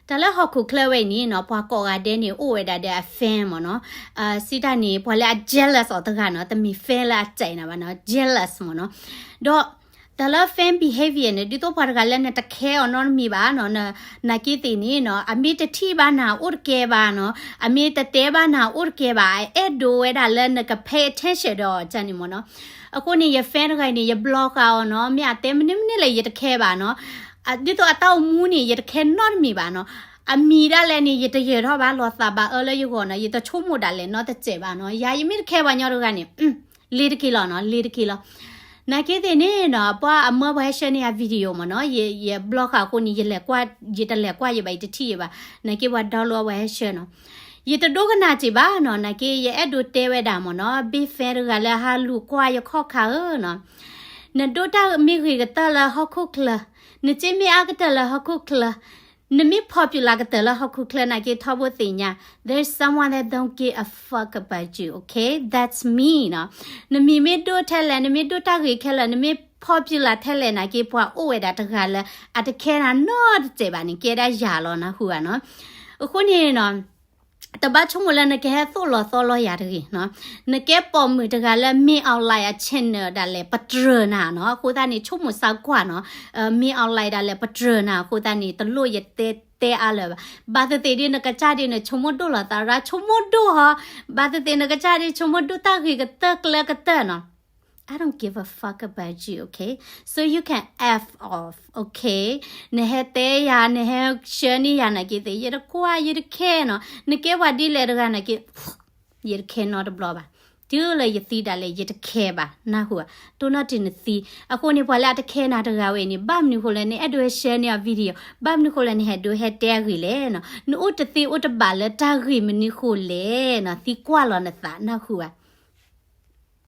တၢ်လၢဟီၣ်ခိၣ်ချၢဝဲအံၤန့ၣ်နီၤ ပှၤကိးဂၤဒဲးန့ၣ် အိၣ်ဝဲဒၣ်ဒီးအ fan မ့ၢ်နီၤ, စံးတၢ်န့ၣ် ပှၤလၢအ jealous အီၤတဂၤနီၤ, တမ့ၢ် fan လၢအစဲးနၤဘၣ်နီၤ, jealous မ့ၢ်နီၤ, ဒီး တၢ်လၢ fan behavior န့ၣ် ဒ်သိးပှၤတဂၤလၢနတ care အီၤနီတမံၤဘၣ်နီၤ, န နာ်က့သ့ၣ်န့ၣ်နီၤ အမ့ၢ်တထံၣ်ဘၣ်နၤအိၣ်တကဲဘၣ်နီၤ, အမ့ၢ်တတဲဘၣ်နၤအိၣ်တကဲဘၣ်, အအဲၣ်ဒိးဝဲဒၣ်လၢနက pay attention ဒီးအီၤန့ၣ်မ့ၢ်နီၤ, အဃိန့ၣ် ယ fan တဂၤအံၤန့ၣ် ယ block အီၤနီၤ, မ့ၢ်အတဲမနုၤမနုၤလဲၣ် ယတ care ဘၣ်နီၤ, ဒ်သိးအတၢ်အိၣ်မူန့ၣ် ယတ care နီတမံၤဘၣ်နီၤ, အမံၤဒၣ်လဲာ်န့ၣ် ယတယၢၤထီၣ်ဘၣ်, လီၤသးဘၣ်အၢလၢယဂီၢ်နီၤ, ယတဆိကမိၣ်ဒၣ်လဲာ်နီတစဲးဘၣ်နီၤ, ယၤယမ့ၢ်တ care ပှၤညီတဂၤန့ၣ် လ့ၤတက့ၤလီၤနီၤ, လ့ၤတက့ၤလီၤ. နာ်က့သ့ၣ်န့ၣ်နီၤ ပှၤအမၢပှၤဟဲ share န့ၢ်ယၤ video မ့ၢ်နီၤ, ယ block အဃိန့ၣ် ယလဲၤကွၢ်, ယတလဲၤကွၢ်ယဘၣ်, ယတထံၣ်ယဘၣ်, နာ်က့ပှၤ download အဝဲဟဲ share နီၤ, ယတဒိကနၣ်စ့ၢ်ဘၣ်နီၤ, နာ်က့ ယအဲၣ်ဒိးတဲဝဲဒၣ်မ့ၢ်နီၤ, big fan တဂၤလၢဟးလူၤကွၢ်ယခီၣ်ခါဧၢနီၤ, နဒိတၢ်မ့ၢ်ဂ့ၤကတၢၢ်လၢဟီၣ်ခိၣ်ချၢ, နစ့မ့ၢ်အါကတၢၢ်လၢဟီၣ်ခိၣ်ချၢ, နမ့ၢ် popular ကတၢၢ်လၢဟီၣ်ခိၣ်ချၢနာ်က့ ထီဘိသ့ၣ်ညါ, there's someone that don't give a fuck about you, okay? That's me နီၤ. နမံၤမ့ၢ်ဒိၣ်ထဲလဲၣ်, နမ့ၢ်ဒိၣ်တၢ်ဂ့ၤခဲလၢာ်, နမ့ၢ် popular ထဲလဲၣ်နာ်က့ ပှၤအိၣ်ဝဲဒၣ်တဂၤလၢ အတ care နၤနီတစဲးဘၣ်န့ၣ် ကဲဒၣ်ယၤလီၤ နၢ်ဟူဧါနီၤ. အဃိန့ၣ်နီၤ တဘၣ်ဆိကမိၣ်လၢနကဟဲသိၣ်လီၤသီလီၤယၤတဂ့ၤနီၤ. နကဲပိာ်မုၣ်တဂၤလၢ မင်းအောင်လှိုင် အ channel ဒၣ်လဲာ် ပတြၢၤနၤနီၤ. အဃိသတးန့ၣ် ဆိကမိၣ်စၢ်ကွၢ်နီၤ, မင်းအောင်လှိုင် ဒၣ်လဲာ် ပတြၢၤနၤအဃိသတးန့ၣ် တလိၣ်ယတဲတဲအါလၢၤဘၣ်. ဘၣ်သ့ၣ်သ့ၣ်ဒ်နကစၢ်ဒ်န့ၣ် ဆိကမိၣ်ဒိၣ်လီၤသးရၣ် ဆိကမိၣ်ဒိၣ်ဟီ, ဘၣ်သ့ၣ်သ့ၣ်နကစၢ်ဒ်ဆိကမိၣ်ဒိၣ်တၢ်ဂ့ၤကတၢၢ်ကျၢၤကတၢၢ်နီၤ. I don't give a fuck about you, okay? So you can F off, okay? နဟဲတဲယၤ, နဟဲ share န့ၢ်ယၤနာ်က့သ့ၣ် ယတကွၢ်, ယတ care နီၤ. နကဲပှၤဒ်လဲၣ်တဂၤနာ်က့ ယတ care နီတဘျီဘၣ်. တုၤလၢယသံဒၣ်လဲာ် ယတ care ဘၣ်, နၢ်ဟူဧါ. တိၢ်နီၣ်တ့ၢ်နသံ. အဃိန့ၣ် ပှၤလၢအတ care နၤတဂၤဝဲအံၤန့ၣ် ဘၣ်မနုၤဃိလဲၣ် နအဲၣ်ဒိးဟဲ share န့ၢ်အီၤ video, ဘၣ်မနုၤဃိလဲၣ်နဟဲဒိးဟဲတဲအဂ့ၢ်လဲၣ်နီၤ. နအိၣ်တသ့အိၣ်တဘၣ်လၢတၢ်ဂ့ၢ်မနုၤဃိလဲၣ်နီၤ. သံကွၢ်လီၤနသး နၢ်ဟူဧါ.